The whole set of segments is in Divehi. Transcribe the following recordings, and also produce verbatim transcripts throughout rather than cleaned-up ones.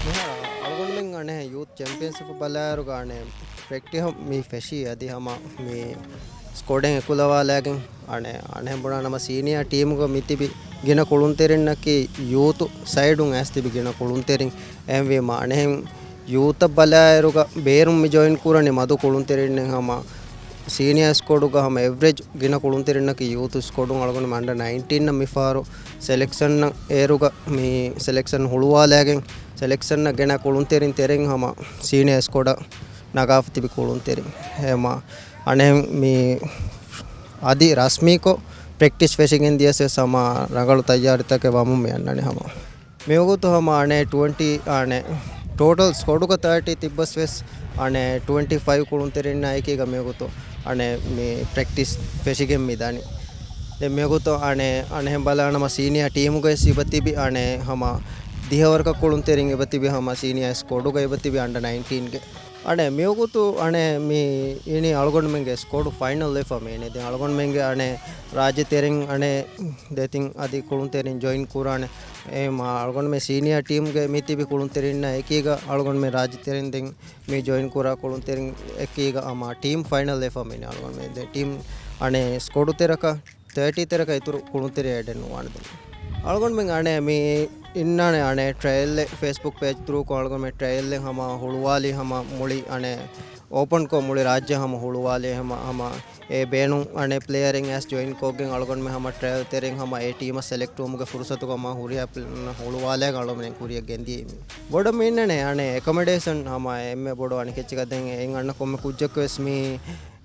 މިހާރު އަޅުގަނޑުމެން އަނެއް ޔޫތު ޗެމްޕިއަންޝިޕް ބަލާއިރުގަ އަނެއް ޕްރެކްޓިހަށް މި ފެށީ އަދި ހަމަ މި ސްކޮޑެއް އެކުލަވާލާގެން އަނެއް އަނެއް ބުނާ ނަމަ ސީނިއާ ޓީމުގަ މިތިބި ގިނަ ކުޅުންތެރިންނަކީ ޔޫތު ސައިޑުން އައިސް ތިބި ގިނަ ކުޅުންތެރިން. އެހެންވީމަ އަނެއް ޔޫތަށް ބަލާއިރުގަ ބޭރުން މި ޖޮއިން ކުރަނީ މަދު ކުޅުންތެރިންނެއް ހަމަ ސީނިއާ ސްކޮޑުގަ ހަމަ އެވްރެޖް ގިނަ ކުޅުންތެރިންނަކީ ޔޫތު ސްކޮޑުން އަޅުގަނޑު އަންޑަ ނައިންޓީން މިފަހަރު ސެލެކްޝަން އޭރުގަ މި ސެލެކްޝަން ހުޅުވާލާގެން ސެލެކްޝަން ގެނަ ކުޅުންތެރިން ތެރެއިން ހަމަ ސީނިއާ ސްކޮޑަށް ނަގާފަ ތިބި ކުޅުންތެރިން. ހަމަ އަނެއް މި އަދި ރަސްމީކޮށް ޕްރެކްޓިސް ފެށިގެން ދިޔަސް ވެސް ހަމަ ރަނގަޅު ތައްޔާރިތަކެއް ވަމުން މި އަންނަނީ ހަމަ. މިވަގުތު ހަމަ އަނެއް ޓްވެންޓީ އަނެއް ޓޯޓަލް ސްކޮޑުގަ ތާޓީ ތިއްބަސް ވެސް އަނެއް ޓްވެންޓީ ފައިވް ކުޅުންތެރިންނާ އެކީގަ މިވަގުތު އަނެއް މި ޕްރެކްޓިސް ފެށިގެން މި ދަނީ. ދެން މިވަގުތު އަނެއް އަނެއްހެން ބަލާނަމަ ސީނިއާ ޓީމުގަ ވެސް އެބަ ތިބި އަނެއް ހަމަ ދިހަވަރަކަށް ކުޅުންތެރިން އެބަ ތިބި ހަމަ ސީނިއާ ސްކޮޑުގަ އެބަ ތިބި އަންޑަ ނައިންޓީންގެ. އަނެއް މިވަގުތު އަނެއް މި އިނީ އަޅުގަނޑުމެންގެ ސްކޮޑު ފައިނަލް ވެފަ މި އިނީ. ދެން އަޅުގަނޑުމެންގެ އަނެއް ރާއްޖެ ތެރެއިން އަނެއް ދެތިން އަދި ކުޅުންތެރިން ޖޮއިން ކުރާނެ. އެ މާ އަޅުގަނޑުމެން ސީނިއާ ޓީމްގެ މި ތިބި ކުޅުންތެރިންނާ އެކީގަ އަޅުގަނޑުމެން ރާއްޖެ ތެރެއިން ދެން މި ޖޮއިން ކުރާ ކުޅުންތެރިން އެކީގަ ހަމަ ޓީމް ފައިނަލް ވެފަ މި އިނީ. އަޅުގަނޑުމެން ދެ ޓީމް އަނެއް ސްކޮޑު ތެރަކަށް ތާޓީ ތެރަކަށް އިތުރު ކުޅުންތެރި އެޑެއް ނުވާނެ ދެން. އަޅުގަނޑުމެން އަނެއް މި އިންނާނެ އަނެއް ޓްރަޔަލްއެއް ފޭސްބުކް ޕޭޖް ތުރޫކޮށް އަޅުގަނޑުމެން ޓްރަޔަލްއެއް ހަމަ ހުޅުވާލީ ހަމަ މުޅި އަނެއް އޯޕަންކޮށް މުޅި ރާއްޖެ ހަމަ ހުޅުވާލޭ ހަމަ، ހަމަ އެ ބޭނުން އަނެއް ޕްލޭޔަރެއް އައިސް ޖޮއިން ކޮށްގެން އަޅުގަނޑުމެން ހަމަ ޓްރަޔަލް ތެރެއިން ހަމަ އެ ޓީމަށް ސެލެކްޓްވުމުގެ ފުރުސަތު ހަމަ ހުރިހާ ޕްލޭ-، ހުޅުވާލާގެން އަޅުގަނޑުމެން ކުރިއަށް ގެންދިޔައީ. ބޮޑަށް މި އިންނަނީ އަނެއް އެކޮމެޑޭޝަން ހަމަ އެންމެ ބޮޑު އަނެކެއްޗަކަށް ދެން އެއިން އަންނަ ކޮންމެ ކުއްޖަކު ވެސް މި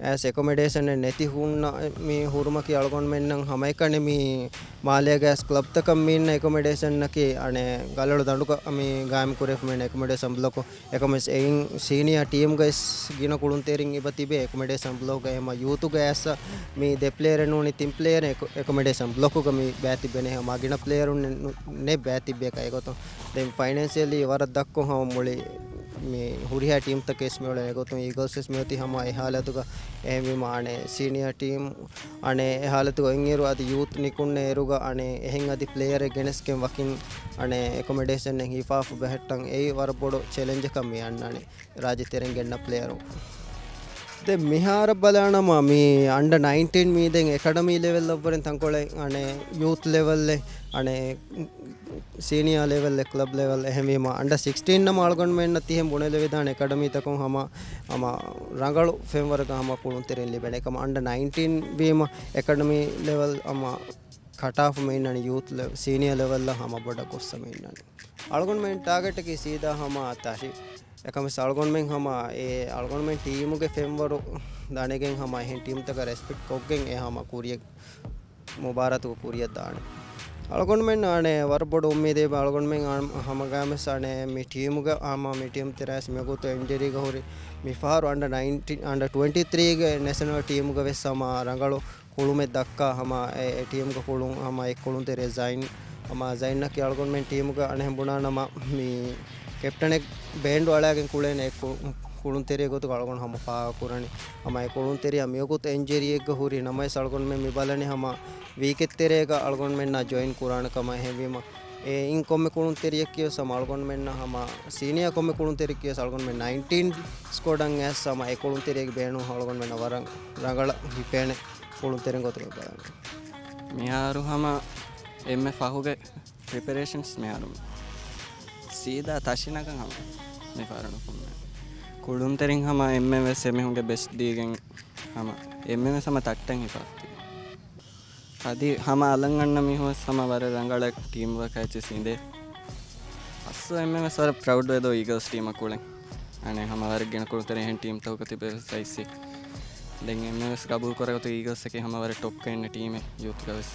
އައިސް އެކޮމެޑޭޝަނެއް ނެތި ހުންނަ މި ހުރުމަކީ އަޅުގަނޑުމެންނަށް ހަމައެކަނި މި މާލޭގެ އައިސް ކްލަބްތަކަށް މި އިންނަ އެކޮމެޑޭޝަންއަކީ އަނެއް ގަލޮޅު ދަނޑުގަ މި ގާއިމް ކުރެފަ މި އިންނަ އެކޮމެޑޭޝަން ބްލޮކު. އެކަމަސް އެއިން ސީނިއާ ޓީމްގައި ގިނަ ކުޅުންތެރިން އެބަ ތިބޭ އެކޮމެޑޭޝަން ބްލޮކްގައި. ހަމަ ޔޫތުގެ އައިސް މި ދެ ޕްލޭޔަރެއް ނޫނީ ތިން ޕްލޭޔަރެއް އެކޮ-، އެކޮމެޑޭޝަން ބްލޮކުގަ މި ބައި ތިއްބެނީ. ހަމަ ގިނަ ޕްލޭޔަރުން ނު-، ނެއް ބައި ތިއްބޭކަށް އެގޮތުން. ދެން ފައިނޭންޝިއަލީ ވަރަށް ދަށްކޮށް ހަމަ މުޅި މި ހުރިހާ ޓީމްތަކެއް ވެސް މިއުޅެނީ އެގޮތުން. އީގަލްސް ވެސް މިއޮތީ ހަމަ އެ ހާލަތުގަ. އެހެންވީމަ އަނެއް ސީނިއާ ޓީމް އަނެއް އެ ހާލަތުގަ އޮތްއިރު އަދި ޔޫތު ނިކުންނަ އިރުގަ އަނެއް އެހެން އަދި ޕްލޭޔަރެއް ގެނެސްގެން ވަކިން އަނެއް އެކޮމެޑޭޝަނެއް ހިފާފަ ބެހެއްޓަން އެއީ ވަރަށް ބޮޑު ޗެލެންޖަކަށް މި އަންނާނެ. ރާއްޖެ ތެރެއިން ގެންނަ ޕްލޭޔަރުން. ދެން މިހާރަށް ބަލާނަމަ މި އަންޑަ ނައިންޓީން މީ ދެން އެކަޑަމީ ލެވެލްއަށްވުރެން ތަންކޮޅެއް އަނެއް ޔޫތު ލެވެލްއެއް އަނެއް ސީނިއާ ލެވެލްއެއް ކްލަބް ލެވެލް އެހެންވީމަ އަންޑަ ސިކްސްޓީން ނަމަ އަޅުގަނޑުމެންނަށް ތިހެން ބުނެލެވިދާނެ އެކަޑަމީތަކުން ހަމަ، ހަމަ ރަނގަޅު ފެންވަރަކަށް ހަމަ ކުޅުންތެރިން ލިބޭނެ. އެކަމަ އަންޑަ ނައިންޓީން ވީމަ އެކަޑަމީ ލެވެލް ހަމަ ކަޓާފަ މި އިންނަނީ ޔޫތު ލެވެ-، ސީނިއާ ލެވެލްއަށް ހަމަ ބޮޑަށް ގޮއްސަ މި އިންނަނީ. އަޅުގަނޑުމެން ޓާގެޓަކީ ސީދާ ހަމަ ތަށި. އެކަމަސް އަޅުގަނޑުމެން ހަމަ އެ އަޅުގަނޑުމެން ޓީމުގެ ފެންވަރު ދަނެގެން ހަމަ އެހެން ޓީމްތަކަށް ރެސްޕެކްޓް ކޮށްގެން އެ ހަމަ ކުރިޔަށް މުބާރާތުގަ ކުރިޔަށް ދާނެ. އަޅުގަނޑުމެން އަނެއް ވަރަށް ބޮޑު އުއްމީދެއް އަޅުގަނޑުމެން އަ-، ހަމަގައިމެސް އަނެއް މި ޓީމުގަ ހަމަ މި ޓީމް ތެރޭސް މިވަގުތު އިންޖަރީގަ ހުރި މިފަހަރު އަންޑަ ނައިންޓީން، އަންޑަ ޓްވެންޓީ ތްރީގެ ނެޝަނަލް ޓީމުގަ ވެސް ހަމަ ރަނގަޅު ކުޅުމެއް ދައްކާ ހަމަ އެ، އެ ޓީމުގެ ކުޅުން ހަމަ އެ ކުޅުންތެރި ޒައިން، ހަމަ ޒައިންއަކީ އަޅުގަނޑުމެން ޓީމުގެ އަނެއް ބުނާނަމަ މި ކެޕްޓަނެއް ބޭންޑު އަޅާގެން ކުޅޭނެ އެ ކު-، ކުޅުންތެރިއެއް ގޮތުގަ އަޅުގަނޑު ހަމަ ފާހަގަ ކުރަނީ. ހަމަ އެ ކުޅުންތެރިއަށް މިވަގުތު އިންޖަރީއެއްގަ ހުރި ނަމަވެސް އަޅުގަނޑުމެން މި ބަލަނީ ހަމަ ވީކެއް ތެރޭގަ އަޅުގަނޑުމެންނާ ޖޮއިން ކުރާނެ ކަމަށް. އެހެންވީމަ އެ އިން ކޮންމެ ކުޅުންތެރިއަކީ ވެސް ހަމަ އަޅުގަނޑުމެންނަށް ހަމަ ސީނިއާ ކޮންމެ ކުޅުންތެރިއަކީ ވެސް އަޅުގަނޑުމެން ނައިންޓީން ސްކޮޑަށް އައިސް ހަމަ އެ ކުޅުންތެރިއެއްގެ ބޭނުން އަޅުގަނޑުމެންނަށް ވަރަށް ރަނގަޅަށް ހިފޭނެ ކުޅުންތެރިން ގޮތުގަ ބަލަން. މިހާރު ހަމަ އެންމެ ފަހުގެ ޕްރިޕެރޭޝަންސް މިހާރު ސީދާ ތަށި ނަގަން ހަމަ މިފަހަރު ނުކުންނަ. ކުޅުންތެރިން ހަމަ އެންމެން ވެސް އެމީހުންގެ ބެސްޓް ދީގެން ހަމަ އެންމެން ވެސް ހަމަ ތައްޓަން ހިފާފަ ތިބި. އަދި ހަމަ އަލަށް އަންނަ މީހުން ވެސް ހަމަ ވަރަށް ރަނގަޅަށް ޓީމް ވަރކް އެއްޗެއް ސިނދޭ. އަސްލު އެންމެން ވެސް ވަރަށް ޕްރައުޑް ވޭ ދޯ އީގަލްސް ޓީމަށް ކުޅެން. އަނެއް ހަމަ ވަރަށް ގިނަ ކުޅުންތެރިން އެހެން ޓީމްތަކުގަ ތިބެ ވެސް އައިސް. ދެން އެންމެން ވެސް ގަބޫލު ކުރާ ގޮތުގަ އީގަލްސް އަކީ ހަމަ ވަރަށް ޓޮޕްގަ އިންނަ ޓީމެއް ޔޫތުގަ ވެސް.